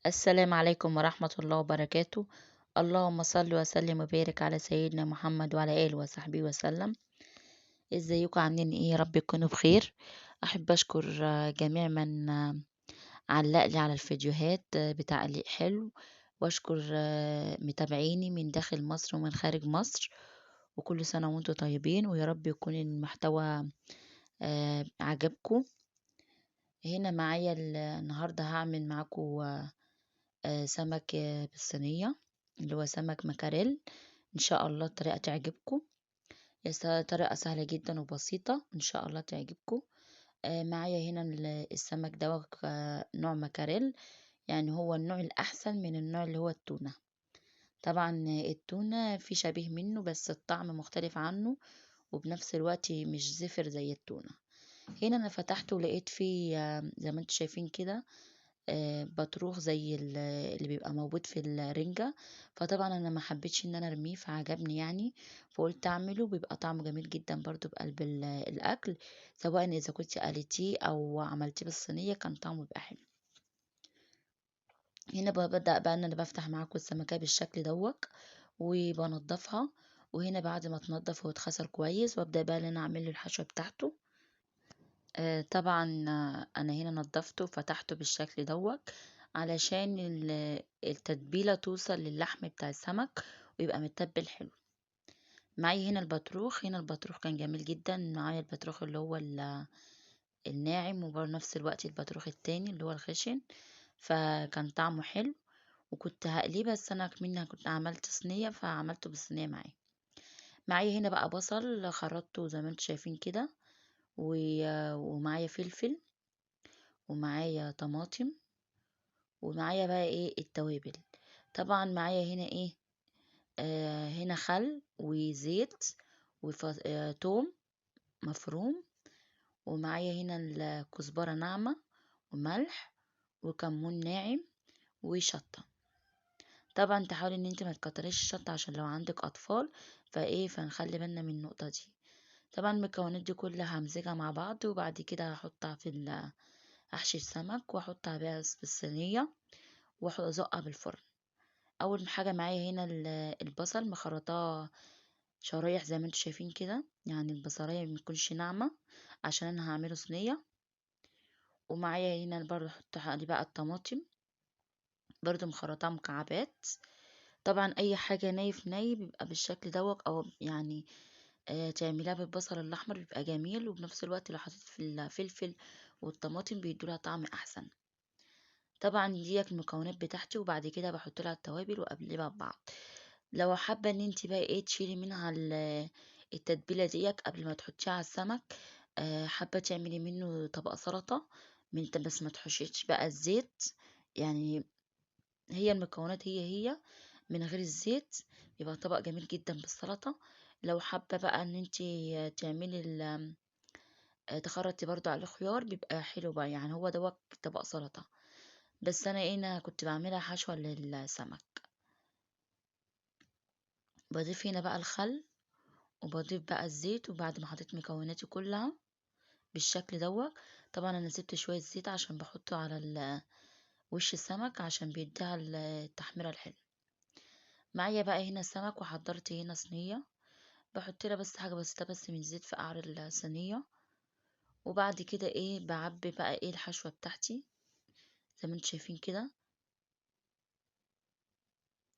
السلام عليكم ورحمة الله وبركاته. اللهم صل وسلم وبارك على سيدنا محمد وعلى آله وصحبه وسلم. ازيكم عاملين ايه؟ يا رب تكونوا بخير. احب اشكر جميع من علق لي على الفيديوهات بتعليق حلو، واشكر متابعيني من داخل مصر ومن خارج مصر، وكل سنة وانتم طيبين، ويا رب يكون المحتوى عجبكم. هنا معايا النهارده هعمل معاكم سمك بالصينية، اللي هو سمك مكاريل. ان شاء الله الطريقة تعجبكم، طريقة سهلة جدا وبسيطة، ان شاء الله تعجبكم. معايا هنا السمك ده نوع مكاريل، يعني هو النوع الاحسن من النوع اللي هو التونة. طبعا التونة في شبيه منه بس الطعم مختلف عنه، وبنفس الوقت مش زفر زي التونة. هنا انا فتحته ولقيت فيه زي ما انتم شايفين كده بطروخ زي اللي بيبقى موجود في الرنجة. فطبعا انا ما حبيتش ان انا ارميه، فعجبني يعني، فقلت اعمله، بيبقى طعمه جميل جدا برضو بقلب الاكل، سواء اذا كنت قليتيه او عملتيه بالصينية كان طعمه بيبقى حلو. هنا ببدأ بقى ان انا بفتح معاكم السمكة بالشكل دوت وبنضفها، وهنا بعد ما تنضف وتخسر كويس وابدأ بقى ان انا اعمل له الحشوة بتاعته. طبعا انا هنا نضفته وفتحته بالشكل دوت علشان التتبيله توصل للحم بتاع السمك ويبقى متبل حلو. معايا هنا البطروخ، هنا البطروخ كان جميل جدا. معايا البطروخ اللي هو الناعم، وبنفس الوقت البطروخ التاني اللي هو الخشن، فكان طعمه حلو. وكنت هقليه بس انا منها كنت عملت صينيه، فعملته بالصينيه معايا. معايا هنا بقى بصل خرطته زي ما انتم شايفين كده، ومعايا فلفل، ومعايا طماطم، ومعايا بقى ايه التوابل. طبعا معايا هنا ايه، هنا خل وزيت وتوم مفروم، ومعايا هنا الكزبرة ناعمة وملح وكمون ناعم وشطة. طبعا تحاولي ان انت ما تكتريش الشطة عشان لو عندك اطفال، فايه فنخلي بالنا من النقطة دي. طبعا المكونات دي كلها همزجها مع بعض، وبعد كده هحطها في احشي السمك واحطها بقى في الصينيه وازقها بالفرن. اول حاجه معايا هنا البصل مخرطاه شرايح زي ما انتم شايفين كده، يعني البصلايه ما تكونش ناعمه عشان انا هعمله صينيه. ومعايا هنا برضو احط عليه بقى الطماطم برضو مخرطاه مكعبات. طبعا اي حاجه نايف ناي بيبقى بالشكل دوت، او يعني تعمليها بالبصل الاحمر بيبقى جميل، وبنفس الوقت لو حطيت في الفلفل والطماطم بيدولها طعم احسن. طبعا ديت المكونات بتاعتي، وبعد كده بحط لها التوابل واقلبها ببعض. لو حابه ان انت بقى ايه تشيلي منها التتبيله ديت قبل ما تحطيها على السمك، حابه تعملي منه طبق سلطه من بس ما تحشيش بقى الزيت، يعني هي المكونات هي هي من غير الزيت، يبقى طبق جميل جدا بالسلطه. لو حابه بقى ان انت تعملي تخرطي برضو على الخيار بيبقى حلو بقى، يعني هو دوت طبق سلطه، بس انا ايه انا كنت بعملها حشوه للسمك. بضيف هنا بقى الخل، وبضيف بقى الزيت، وبعد ما حطيت مكوناتي كلها بالشكل دوت. طبعا انا سبت شويه زيت عشان بحطه على وش السمك عشان بيديها التحميره الحلوه. معايا بقى هنا السمك، وحضرت هنا صينيه، بحط لها بس حاجه بسيطه بس من زيت في قعر الصينيه، وبعد كده ايه بعبي بقى ايه الحشوه بتاعتي زي ما انتم شايفين كده.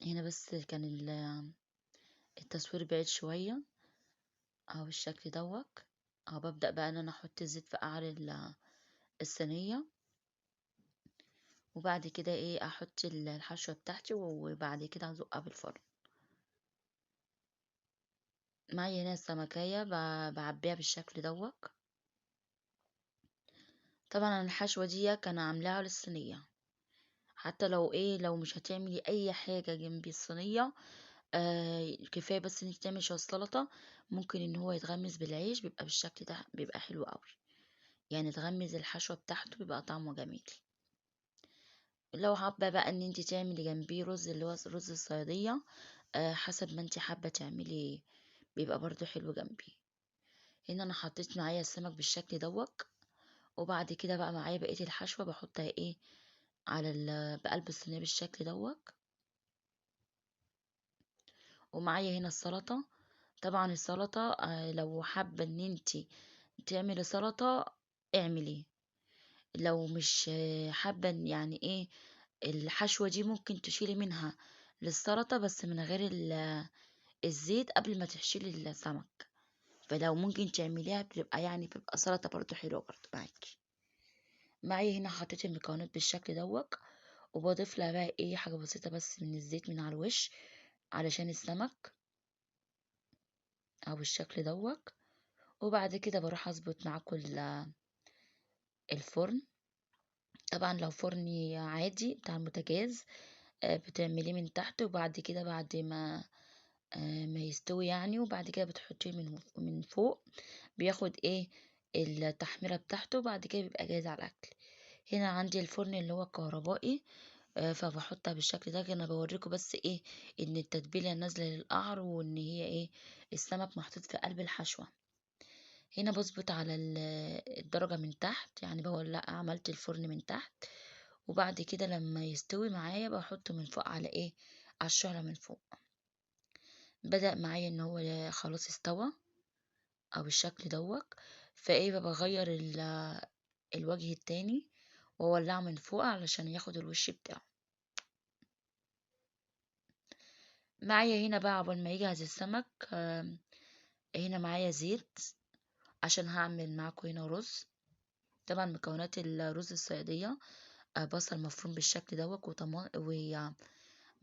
هنا بس كان التصوير بعيد شويه اهو بالشكل دوت اهو. ببدا بقى ان انا احط الزيت في قعر الصينيه، وبعد كده ايه احط الحشوه بتاعتي، وبعد كده هزقها بالفرن. معايا هنا السمكية بعبيها بالشكل دوت. طبعا الحشوة دي كان عاملاها للصينية، حتى لو ايه لو مش هتعملي اي حاجة جنب الصينية، كفاية بس انك تعملي شوية سلطة، ممكن ان هو يتغمس بالعيش بيبقى بالشكل ده بيبقى حلو قوي، يعني تغمز الحشوة بتاعته بيبقى طعمه جميل. لو حابة بقى ان انت تعملي جنبيه رز اللي هو رز الصيادية، حسب ما انت حابة تعملي بيبقى برضو حلو جنبي. هنا انا حطيت معايا السمك بالشكل دوت، وبعد كده بقى معايا بقية الحشوة بحطها ايه على بقلب الصينية بالشكل دوت. ومعايا هنا السلطة. طبعا السلطة لو حابة ان انتي تعملي سلطة اعملي، لو مش حابة يعني ايه الحشوه دي ممكن تشيلي منها للسلطة بس من غير الزيت قبل ما تحشيلي السمك، فلو ممكن تعمليها بتبقى يعني بتبقى سلطة برضو حلوة برضو معاكي. معايا هنا حطيت المكونات بالشكل دوت، وبضيف لها بقى ايه حاجة بسيطة بس من الزيت من على الوش علشان السمك او بالشكل دوت. وبعد كده بروح اظبط معاكم الفرن. طبعا لو فرني عادي بتاع البوتاجاز بتعمليه من تحت، وبعد كده بعد ما يستوي يعني، وبعد كده بتحطيه من فوق، بياخد ايه التحميره بتاعته، وبعد كده بيبقى جاهز على الاكل. هنا عندي الفرن اللي هو الكهربائي، فبحطها بالشكل ده. انا بوريكم بس ايه ان التتبيله نازله للقعر، وان هي ايه السمك محطوط في قلب الحشوه. هنا بظبط على الدرجة من تحت، يعني بولع عملت الفرن من تحت، وبعد كده لما يستوي معايا بحطه من فوق على ايه على الشعلة من فوق. بدأ معايا ان هو خلاص استوى او بالشكل دوت، فايه بغير الوجه التاني واولعه من فوق علشان ياخد الوش بتاعه. معايا هنا بقى عقبال ما يجهز السمك، هنا معايا زيت عشان هعمل معاكم هنا رز. طبعا مكونات الرز الصياديه بصل مفروم بالشكل دوت،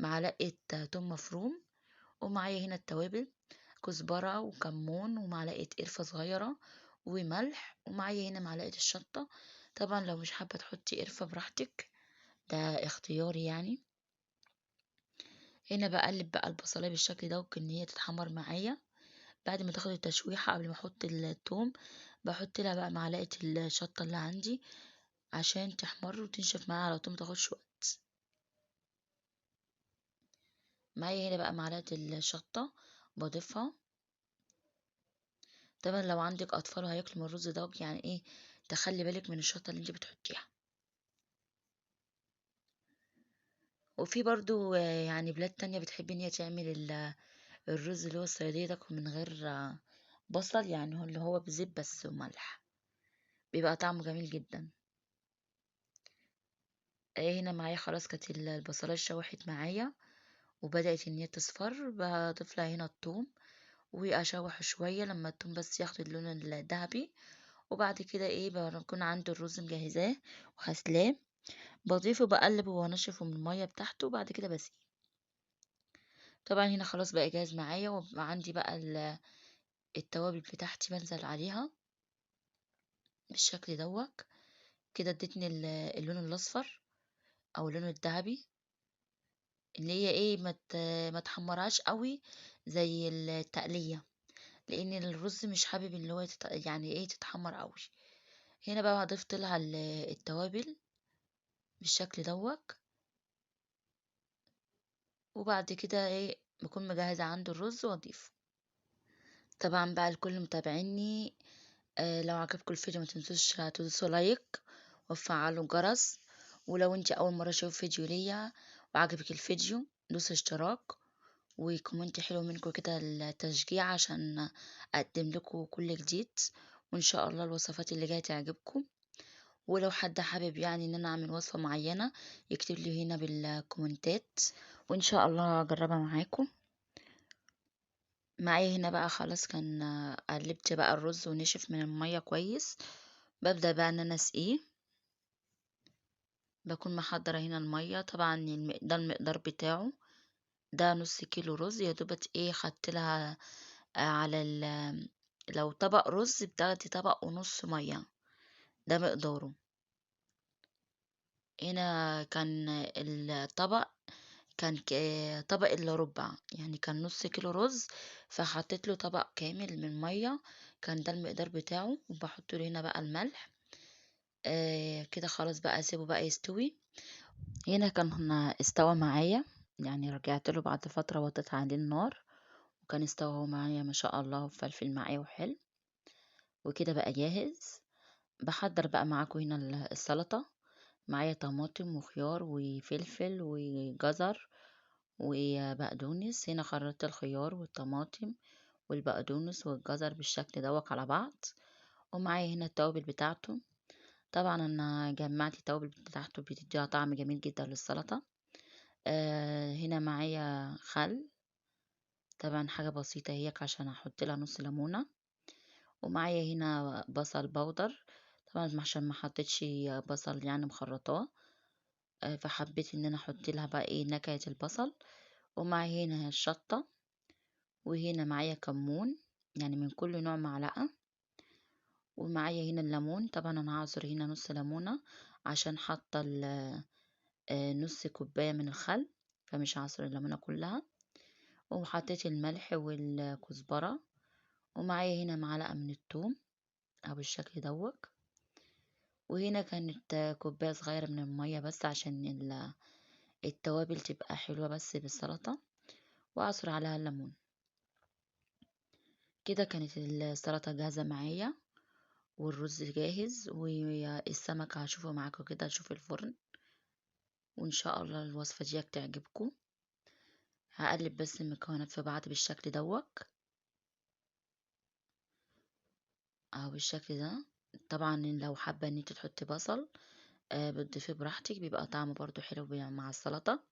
ومعلقة توم مفروم، ومعايا هنا التوابل كزبره وكمون ومعلقة قرفه صغيرة وملح، ومعايا هنا معلقه الشطه. طبعا لو مش حابة تحطي قرفه براحتك، ده اختياري يعني. هنا بقلب بقى البصلايه بالشكل ده ان هي تتحمر معايا. بعد ما تاخد التشويحه قبل ما احط الثوم بحط لها بقى معلقه الشطه اللي عندي عشان تحمر وتنشف معايا على طول، ما تاخدش وقت. معايا هنا بقى معلقه الشطه بضيفها. طبعا لو عندك اطفال هياكلوا من الرز ده يعني ايه تخلي بالك من الشطه اللي انت بتحطيها. وفي برضو يعني بلاد تانية بتحب ان هي تعمل الرز اللي هو الصياديه ده من غير بصل، يعني هو اللي هو بزيت بس وملح، بيبقى طعمه جميل جدا. هنا معايا خلاص كانت البصلايه اتشوحت معايا وبدات ان هي تصفر، بضيف لها هنا الثوم واشوحه شوية لما الثوم بس ياخد اللون الذهبي. وبعد كده ايه بكون عندي الرز مجهزاه وغسلاه، بضيفه بقلبه وانشفه من المية بتاعته، وبعد كده بسقيه. طبعا هنا خلاص بقى جاهز معايا، وعندي بقى التوابل بتاعتي بنزل عليها بالشكل دوت كده. ادتني اللون الاصفر او اللون الذهبي اللي هي ايه ما تحمرهاش قوي زي التقليه، لان الرز مش حابب اللي هو يعني ايه تتحمر قوي. هنا بقى ضفت لها التوابل بالشكل دوت، وبعد كده ايه بكون مجهزة عند الرز واضيفه. طبعا بقى الكل متابعيني، لو عجبكم الفيديو ما تنسوش تدوسوا like وتفعلوا الجرس، ولو انت اول مرة تشوف فيديو ليا وعجبك الفيديو دوس اشتراك و comment حلو منكم كده التشجيع عشان اقدم لكم كل جديد، وان شاء الله الوصفات اللي جاية تعجبكم. ولو حد حابب يعني ان انا اعمل وصفه معينة يكتب لي هنا بالكومنتات وان شاء الله اجربها معاكم. معايا هنا بقى خلاص كان قلبت بقى الرز ونشف من المية كويس، ببدا بقى ان انا اسقيه. بكون محضرة هنا المية، طبعا ده المقدار بتاعه، ده نص كيلو رز يا دوبت ايه خدت لها على لو طبق رز بتاخدي طبق ونص مية، ده مقداره. هنا كان الطبق كان طبق الا ربع، يعني كان نص كيلو رز فحطيت له طبق كامل من مية، كان ده المقدار بتاعه. وبحط له هنا بقى الملح. كده خلاص بقى اسيبه بقى يستوي. هنا كان استوى معايا، يعني رجعت له بعد فترة وطيت عليه النار وكان استوى هو معايا ما شاء الله، وفلفل معايا وحلو وكده بقى جاهز. بحضر بقى معاكم هنا السلطة. معايا طماطم وخيار وفلفل وجزر وبقدونس. هنا خرطت الخيار والطماطم والبقدونس والجزر بالشكل دوت على بعض. ومعايا هنا التوابل بتاعته. طبعا انا جمعت التوابل بتاعته، بتديها طعم جميل جدا للسلطة. هنا معايا خل، طبعا حاجة بسيطة هيك عشان احط لها نص ليمونه. ومعايا هنا بصل بودر، طبعا عشان ما حطيتش بصل يعني مخرطاه، فحبيت ان انا احط لها بقى ايه نكهة البصل. ومعايا هنا الشطه، وهنا معايا كمون، يعني من كل نوع معلقه. ومعايا هنا الليمون، طبعا انا هعصر هنا نص ليمونه عشان حاطه نص كوباية من الخل، فمش هعصر الليمونه كلها. وحطيت الملح والكزبره. ومعايا هنا معلقه من الثوم او بالشكل دوت. وهنا كانت كوباية صغيرة من المية بس عشان التوابل تبقى حلوة بس بالسلطة، واعصر عليها الليمون. كده كانت السلطة جاهزة معايا والرز جاهز، والسمك هشوفه معاكم كده، هشوف الفرن. وان شاء الله الوصفة دي تعجبكم. هقلب بس المكونات في بعض بالشكل دوت اهو بالشكل ده. طبعا لو حابة ان انت تحطي بصل بتضيفيه براحتك، بيبقى طعمه برضو حلو مع السلطة.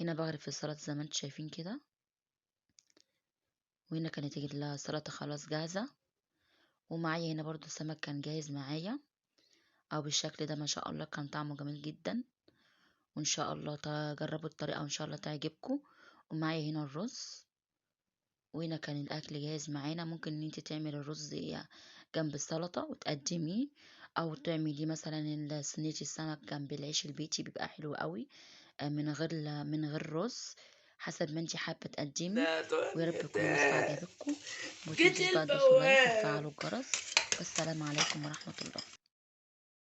هنا بغرف السلطة زي ما انتم شايفين كده. وهنا كانت السلطة خلاص جاهزة. ومعايا هنا برضو السمك كان جاهز معايا او بالشكل ده، ما شاء الله كان طعمه جميل جدا. وان شاء الله تجربوا الطريقة وان شاء الله تعجبكم. ومعايا هنا الرز، وهنا كان الاكل جاهز معانا. ممكن ان انت تعملي الرز جنب السلطة وتقدميه، او تعملي مثلا صينية السمك جنب العيش البيتي، بيبقى حلو قوي من غير رز، حسب ما انت حابة تقدمي. ويا رب تكون الوصفة عجبتكم. جيت ومتنسوش بقى تدوسوا like البواب. وتفعلوا الجرس. والسلام عليكم ورحمة الله.